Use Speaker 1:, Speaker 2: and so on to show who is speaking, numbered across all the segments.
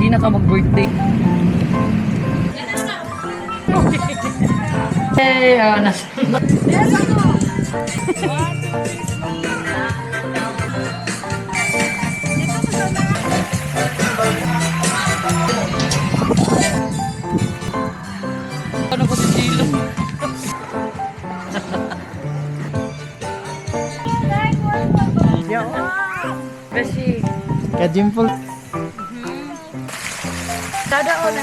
Speaker 1: Hindi na ka mag-birthday. Hey, oh, nasa. Ano ko si Gilo? Beshi.
Speaker 2: Kajimpul.
Speaker 1: Tada o na.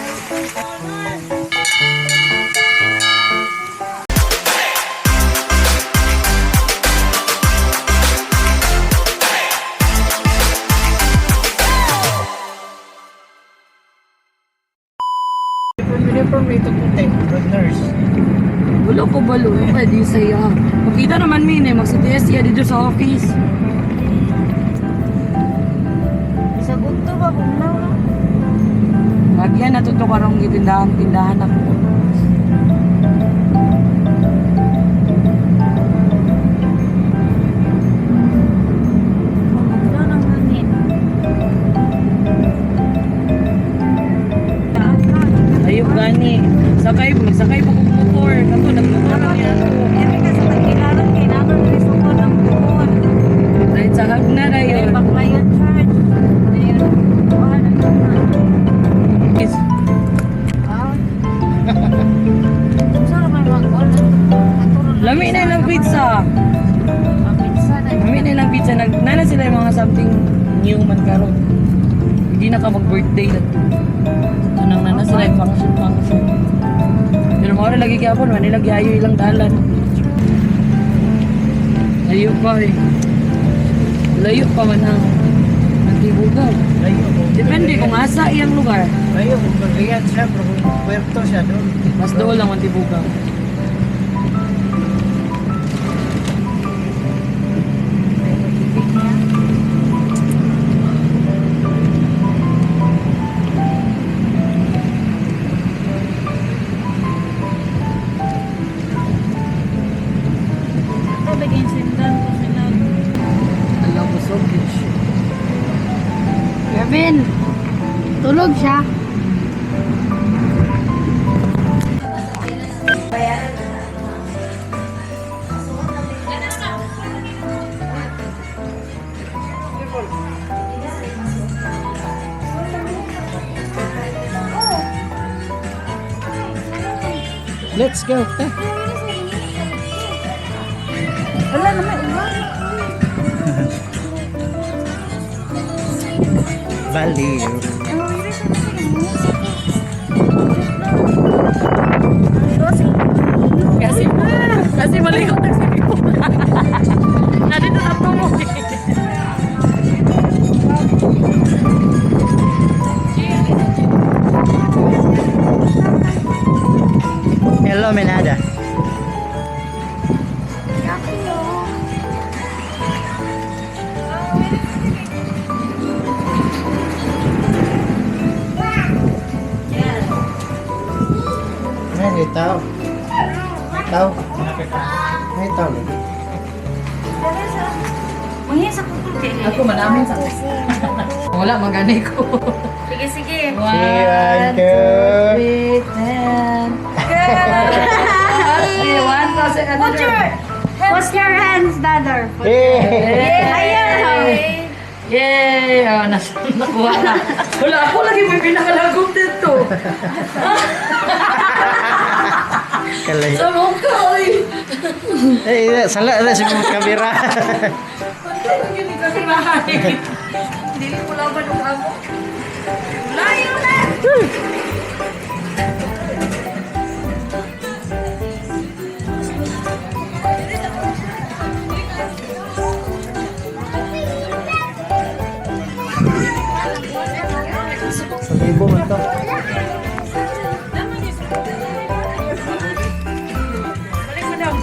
Speaker 2: Uniform ito puti. Road nurse.
Speaker 1: Wala ko balo. Pwede siya. Makita naman min eh. Mag-CTS siya dito sa office.
Speaker 3: Sa gunto ba kung na?
Speaker 1: Lagyan na to karong gitindahan-tindahan ako.
Speaker 3: Magugnaw ng hangin.
Speaker 1: Ayok gani. Sakay, magsakay pa kong motor. Kato, nagmotor lang yan ako.
Speaker 3: Eme kasi tagkilaran kay naman rin sa ng buon.
Speaker 1: Dahil sa hagna na
Speaker 3: Kay
Speaker 1: yun.
Speaker 3: Baclayon Church. Ayun. Kuha na na.
Speaker 1: Is-
Speaker 3: Ah. Unsa ra man mag-order?
Speaker 1: Lami na ilang pizza.
Speaker 3: Ang pizza na.
Speaker 1: Lami na ilang pizza. Nag, nana sila yung mga something new man karon. Hindi na ka mag-birthday na to. Anang nana sila yung function function. Pero mga lagi gyapon, manila gyayo ilang dalan. Layo pa eh. Layo pa man ang Antibugaw.
Speaker 2: Layo.
Speaker 1: Depende kung asa iyang lugar.
Speaker 2: Layo kung Cagayan siya, pero kung Puerto siya doon.
Speaker 1: Mas doon lang Antibugaw.
Speaker 3: Ito lagi sindan ko sila.
Speaker 1: Alam ko so cute.
Speaker 4: Kevin, tulog siya.
Speaker 2: Let's go. Ta.
Speaker 3: Wala na may ulan.
Speaker 2: Baliw.
Speaker 1: Kasi, kasi malikot ang sige ko. Nandito sa tumo.
Speaker 2: Hello, Menada. Ay, may tao. May tao. May tao.
Speaker 3: Manghi sa kukul kay.
Speaker 1: Ako manamin sa Wala, magani ko.
Speaker 3: Sige sige.
Speaker 1: One,
Speaker 2: two.
Speaker 1: two, three, 10. Okay, 1,000.
Speaker 3: Put your
Speaker 4: Put your hands, Dadar.
Speaker 2: Hey!
Speaker 4: Ayun.
Speaker 1: Yay! Oh, nasa, nakuha na. Wala, ako lagi may pinakalagom dito.
Speaker 2: Kalay.
Speaker 1: Sa mukha, oy.
Speaker 2: Eh, sala na si mga kamera.
Speaker 1: Pantay lang yun kasi mahay. Dili ko laban ang amo. Layo na!
Speaker 2: Sa libo man to.
Speaker 1: Balik mo daw.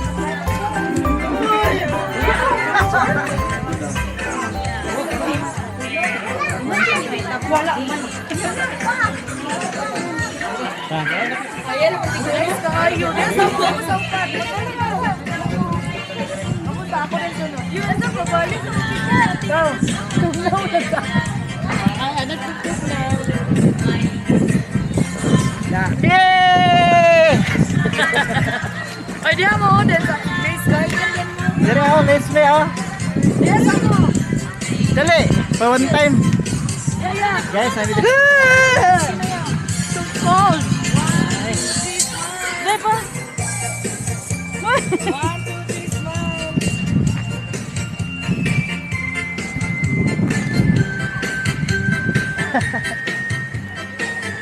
Speaker 1: Ayan, guys, kayo. Ay, anak, na.
Speaker 2: Challenge me oh.
Speaker 1: Yes, ako.
Speaker 2: Dali, for one time.
Speaker 1: Yeah.
Speaker 2: Guys, sabi dito.
Speaker 1: So cold. Di pa. One, two, three, smile.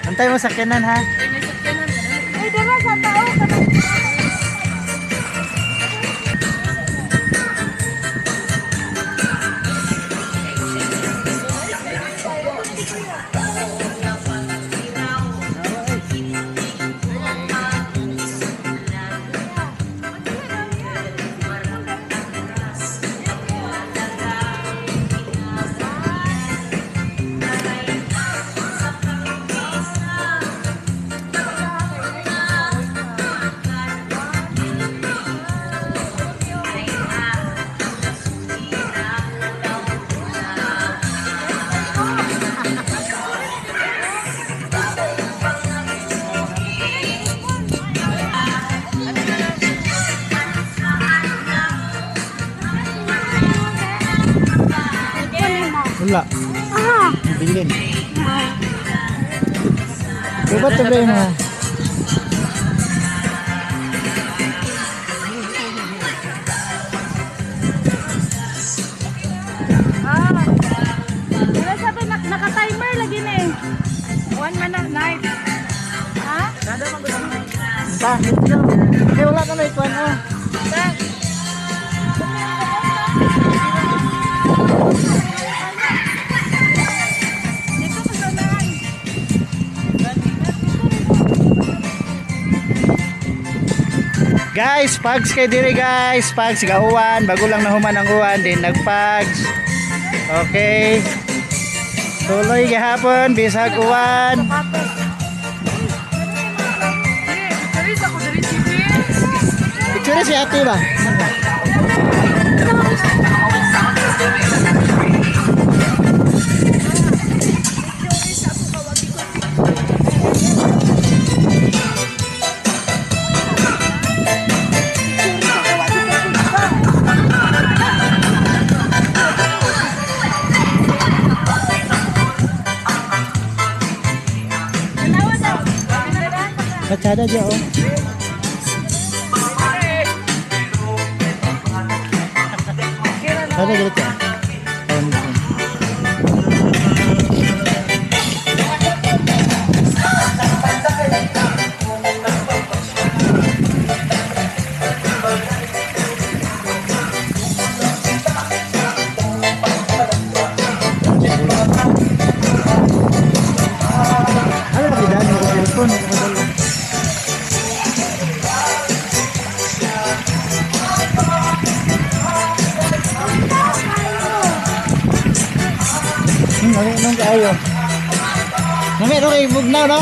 Speaker 2: Antay mo sakyanan ha.
Speaker 1: May sakyanan.
Speaker 3: Ay, dara sa tao kanang.
Speaker 2: Wala.
Speaker 4: Ah.
Speaker 2: Bilin. Diba ito ba yung mga?
Speaker 3: Ah. Wala sabi naka-timer lagi na eh.
Speaker 1: One man na night.
Speaker 3: Ha?
Speaker 1: Kada man gud ang night.
Speaker 2: Ta, eh wala ka na ikuan ah.
Speaker 1: Ta.
Speaker 3: Dito ko sa unahan.
Speaker 2: Guys, pags kay diri guys. Pags gauwan, bago lang nahuman ang uwan din nagpags. Okay. Tuloy gihapon bisag uwan.
Speaker 1: Sorry sa ko diri TV.
Speaker 2: Picture si ate ba? Kachada dyan oh. Sana ganito ah. Ano ba kidaan mo kung cellphone? Ano ba? Lami nung kaayo. Lami nung kay bugnaw no?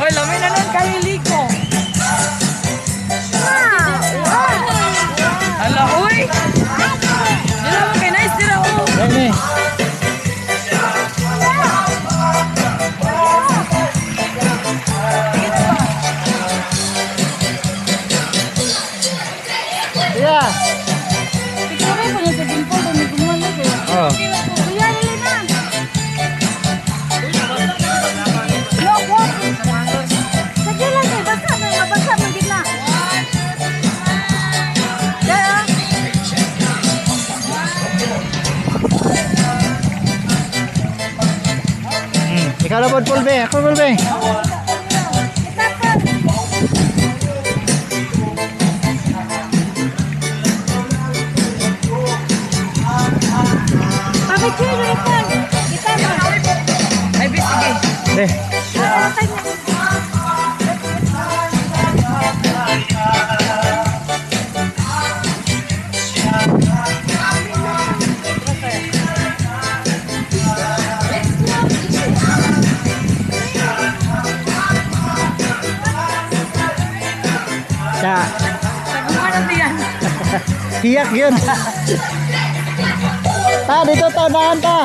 Speaker 1: Oy, lami na nun kayo liko. Ala, uy! Dira mo kay nice dira oh.
Speaker 2: Lami. Yeah.
Speaker 3: Picture ko niya sa dimple kung may gumawa na kayo.
Speaker 2: Oh.
Speaker 3: Kuya, dali na. Look, walk. Sige lang kay basa man, mabasa man gid na. Dara.
Speaker 2: Ikaw na pod pulbe, ako pulbe.
Speaker 3: Pamicture ito. Kita mo.
Speaker 1: Ay, bis, sige.
Speaker 2: De.
Speaker 3: Ah, time na.
Speaker 2: Sa
Speaker 1: Taguman na diyan.
Speaker 2: hiyak yun. Ta dito ta daan ta.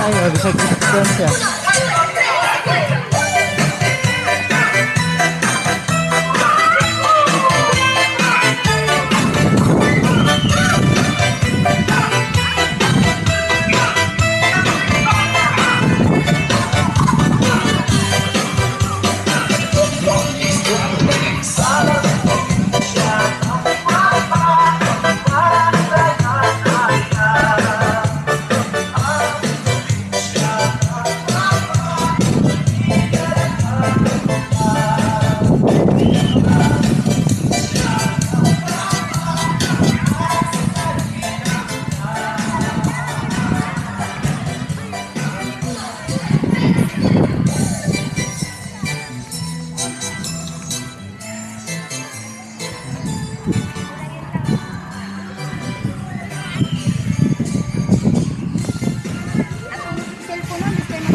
Speaker 2: Ay, bisag kuan siya.
Speaker 3: Atong cellphone na, basta na.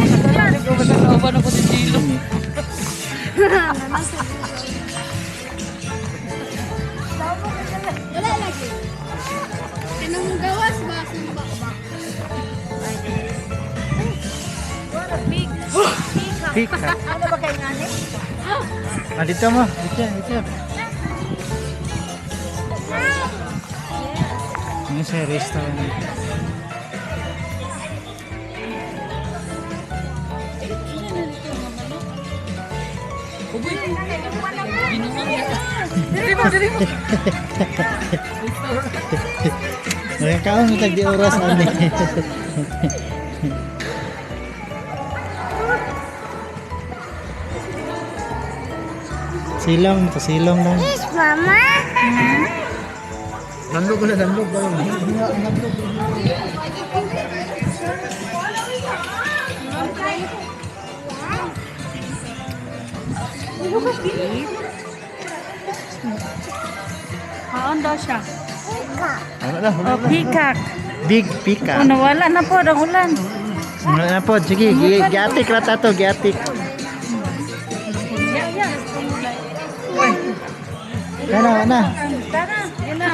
Speaker 1: Kauban ako si Gilo.
Speaker 4: Wala lagi. Kanang gawas ba sa ba?
Speaker 2: Peacock.
Speaker 3: Ano ba kayo nga ni?
Speaker 2: Ah, dito mo. Dito, dito. Ano sa restaurant?
Speaker 1: Uboy. Ginuman niya. Dili mo, dili mo.
Speaker 2: Nagkakaon mo tag di oras ani. Silong, pasilong lang.
Speaker 3: Yes, mama.
Speaker 2: Nandog ko na, nandog ba?
Speaker 4: Kaon daw siya.
Speaker 2: Ano na, wala
Speaker 4: Oh,
Speaker 2: na.
Speaker 4: peacock.
Speaker 2: Big peacock.
Speaker 4: Oh, nawala na po ang ulan.
Speaker 2: Wala na po, sige, giatik ra ta to, giatik. Ana, ana.
Speaker 4: Tara, yun na.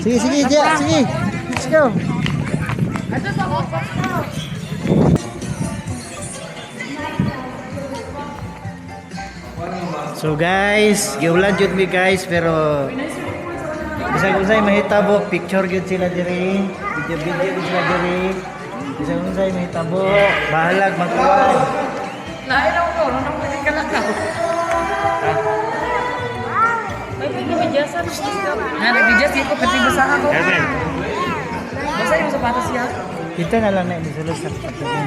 Speaker 2: Sige, sige, Gia, sige. Let's go. So guys, giulan jud mi guys pero bisag unsay mahitabo, picture gyud sila diri, video video gyud sila diri. Bisag unsay mahitabo, bahalag magkuan.
Speaker 1: Lain ako ko, nang pwede ka lang ako. Na, nagbidyas ko, pati basa ako. Basa yung sapatos siya.
Speaker 2: Dito na lang na inisulod sa pagkain.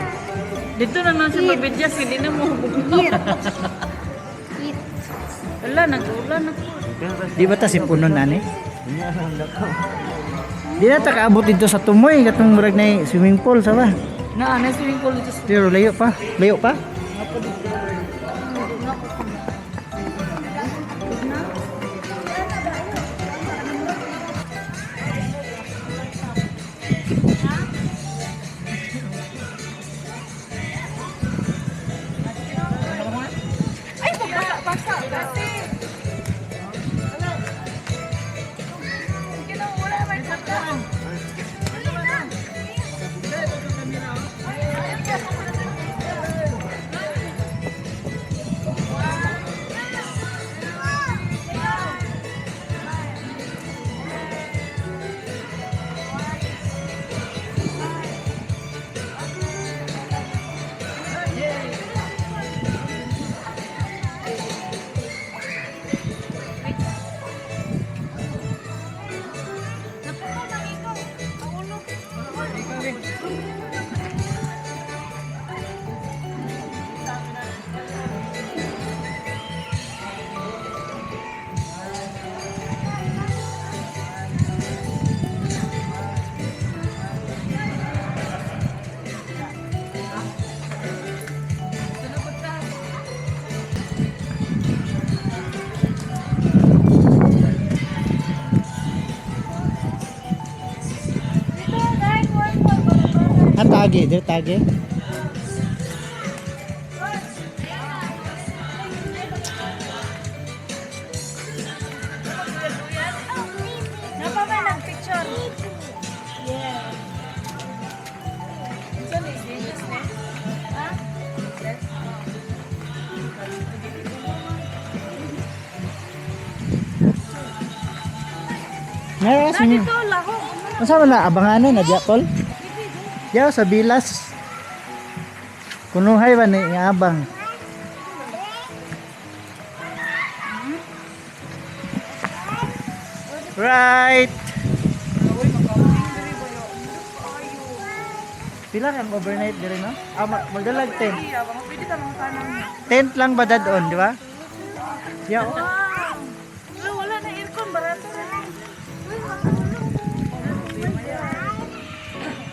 Speaker 1: Dito na lang siya magbidyas, hindi na mo.
Speaker 4: Wala, nag-ulan na po.
Speaker 2: Di ba ta si puno nani? Di na ta kaabot dito sa tumoy katong murag na swimming pool sa ba?
Speaker 1: Na, na swimming pool dito.
Speaker 2: Pero layo pa, layo pa.
Speaker 3: Ay, basa, basa.
Speaker 2: Agi, dire tagi.
Speaker 3: Napa ba ng picture? Yeah. Ha?
Speaker 2: Nara
Speaker 3: Na
Speaker 2: sa
Speaker 3: dito laho.
Speaker 2: Unsa man na abanganan na diya, Paul? Diya sa bilas. Kunuhay ba ni abang? Right. Pila kang overnight diri, no? Ah, magdalag tent. Tent lang ba dadon, di ba? Yeah. Oh.
Speaker 3: Wala, wala na aircon, barato na lang.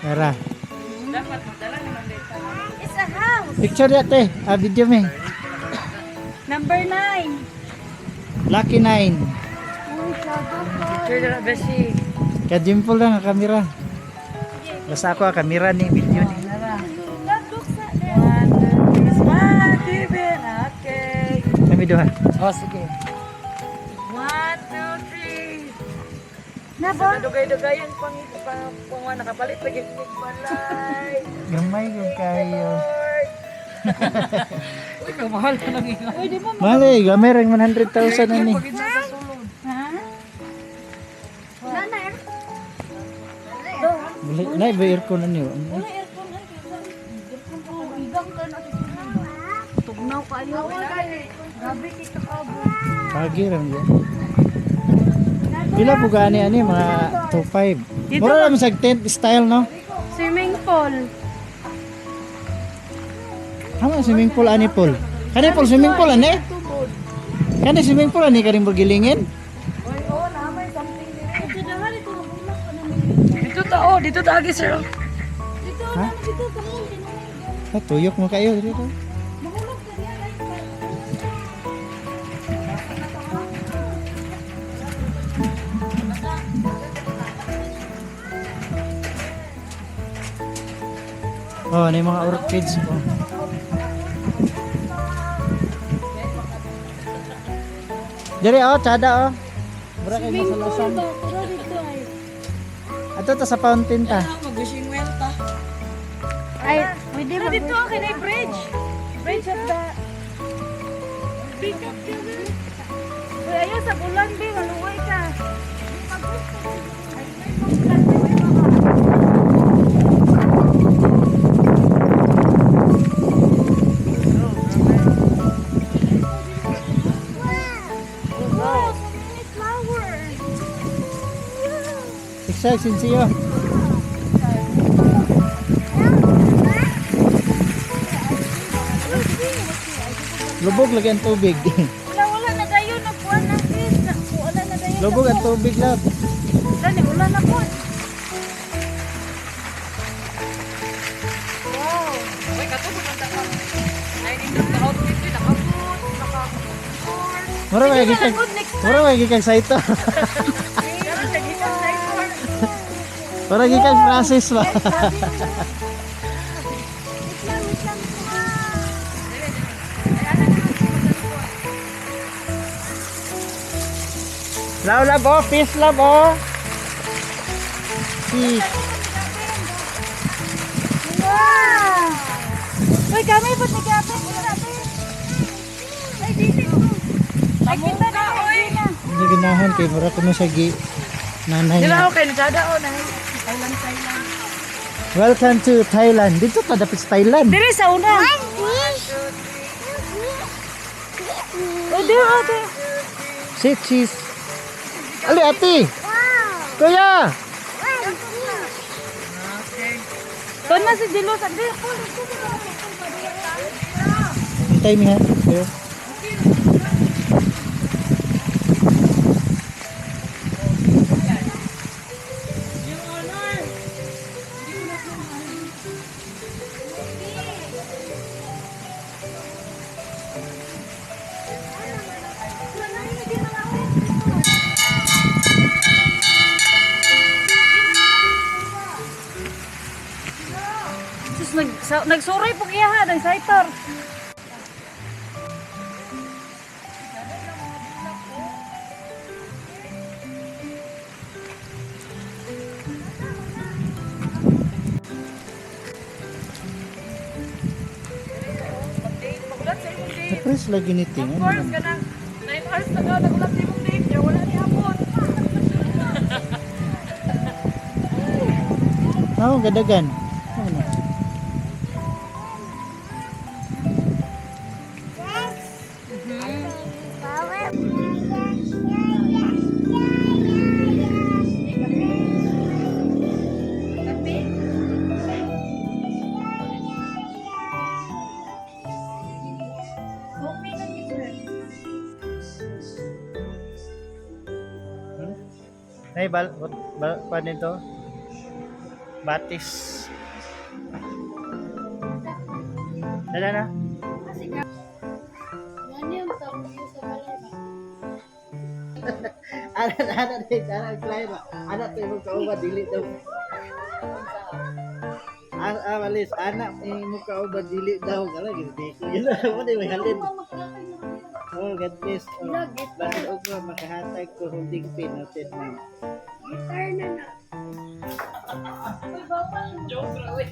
Speaker 2: Tara.
Speaker 1: Dapat magdala naman dito.
Speaker 3: It's a house.
Speaker 2: Picture ya te. Ah, video me.
Speaker 3: Number 9.
Speaker 2: Lucky 9.
Speaker 3: Uy, sago ko.
Speaker 1: Picture na beshi.
Speaker 2: Kadimpol lang ang kamera. Basta ako ang kamera ni video ni.
Speaker 1: Nara.
Speaker 3: Look sa there.
Speaker 1: One, two, three, smile, Steven. Okay.
Speaker 2: Kami duha.
Speaker 1: Oh, sige. One, two, three.
Speaker 3: Na ba?
Speaker 1: Dugay-dugayan pang pang pang nakapalit lagi mig balay.
Speaker 2: Gamay yung kayo.
Speaker 1: Uy, kamahal ka lang ina.
Speaker 3: Uy, di ba?
Speaker 2: Mali, gamay rin 100,000 na ni.
Speaker 1: Pagid sa sulod.
Speaker 3: Ha? Wala na aircon.
Speaker 2: Buli, na ba aircon na niyo?
Speaker 3: Wala aircon ay. Aircon ko. Igang ka na. Tugnaw kayo. Grabe kita ka.
Speaker 2: Pagi ram yan. Pila po gani ani mga 2.5. Mura lang sa tent style, no?
Speaker 4: Swimming pool.
Speaker 2: Tama swimming pool ani pool. Kani pool swimming pool ani? Kani swimming pool ani kaning gilingin?
Speaker 1: Uy, oh, na may something dire.
Speaker 3: Ito na nga, ito nabulak pa namin.
Speaker 1: Dito ta oh, dito ta agi sir.
Speaker 3: Dito,
Speaker 2: Ha?
Speaker 3: na, dito, kamo.
Speaker 2: Ah, tuyok mo kayo dito.
Speaker 3: Mahulog ka niya.
Speaker 2: Oh, ano yung mga orchids oh. Diri oh, tsada oh. Mura kay
Speaker 4: Swimming pool
Speaker 2: masalasan.
Speaker 4: ba? Pero dito ay.
Speaker 2: Ato ta sa fountain ta.
Speaker 1: Mag-wishing well ta.
Speaker 3: Ay, pwede ba? Dito, okay bridge. Bridge of the...
Speaker 4: Pick up ka na.
Speaker 3: Uy, ayaw sa bulan, be. Maluway ka. Wow, so many flowers.
Speaker 2: Exact sinsiyo. Lubog lagi ang tubig.
Speaker 3: Wala, wala na dayon. Nagkuhan na, sis. Wala na dayon.
Speaker 2: Lubog ang tubig lab.
Speaker 3: Wala na, wala na po. Wow.
Speaker 1: Uy, katubod ang taka. Ay, dito ka outfit, naka-boot, naka-short.
Speaker 2: Mura may gikan. Mura may gikan sa ito.
Speaker 1: Pero sa gikan sa ito.
Speaker 2: Mura gikan process ba.
Speaker 3: Wait lang, wait lang.
Speaker 2: Love love oh, peace love oh. Peace.
Speaker 3: Wow! Uy, kami po ni Gavin. Ay, dito. Ay, kita na. Oy.
Speaker 2: Hindi ganahan kay mura kuno sa gi nanay
Speaker 1: Dila
Speaker 2: niya.
Speaker 1: ako kay Nitsada oh, nay. Thailand, Thailand.
Speaker 2: Welcome to Thailand. Dito ta dapit sa Thailand.
Speaker 3: Diri sa una. Oh, di, oh, di.
Speaker 2: Say cheese. Ali ati. Kuya.
Speaker 3: Doon na si Dilos. Andi, po.
Speaker 2: Hintay mi ha. Kuya.
Speaker 3: Nagsuroy po kaya ha, nagsitor.
Speaker 1: Mag-date, magulat sa imong date.
Speaker 2: Surprise lagi ni Ting.
Speaker 1: Of course, kanang 9 hours na ka, nagulat sa imong date niya, wala ni hapon.
Speaker 2: Oo, gadagan. Ano na? Nay, bal, bal, pa nito? Batis. Dala na.
Speaker 4: Ano yung tawag sa balay ba?
Speaker 2: Ana, ana, ana, ana, ana, ana, to imong kauba, dili daw. Ah, ah, malis, ana, imong kauba, dili daw. Kala, gindi ko. Yun na, mo di, may halin. Oh, God bless. Oh, Basin og mo, makahatag ko holding pin, noted ma'am.
Speaker 4: Guitar na na.
Speaker 1: Joke ra, uy.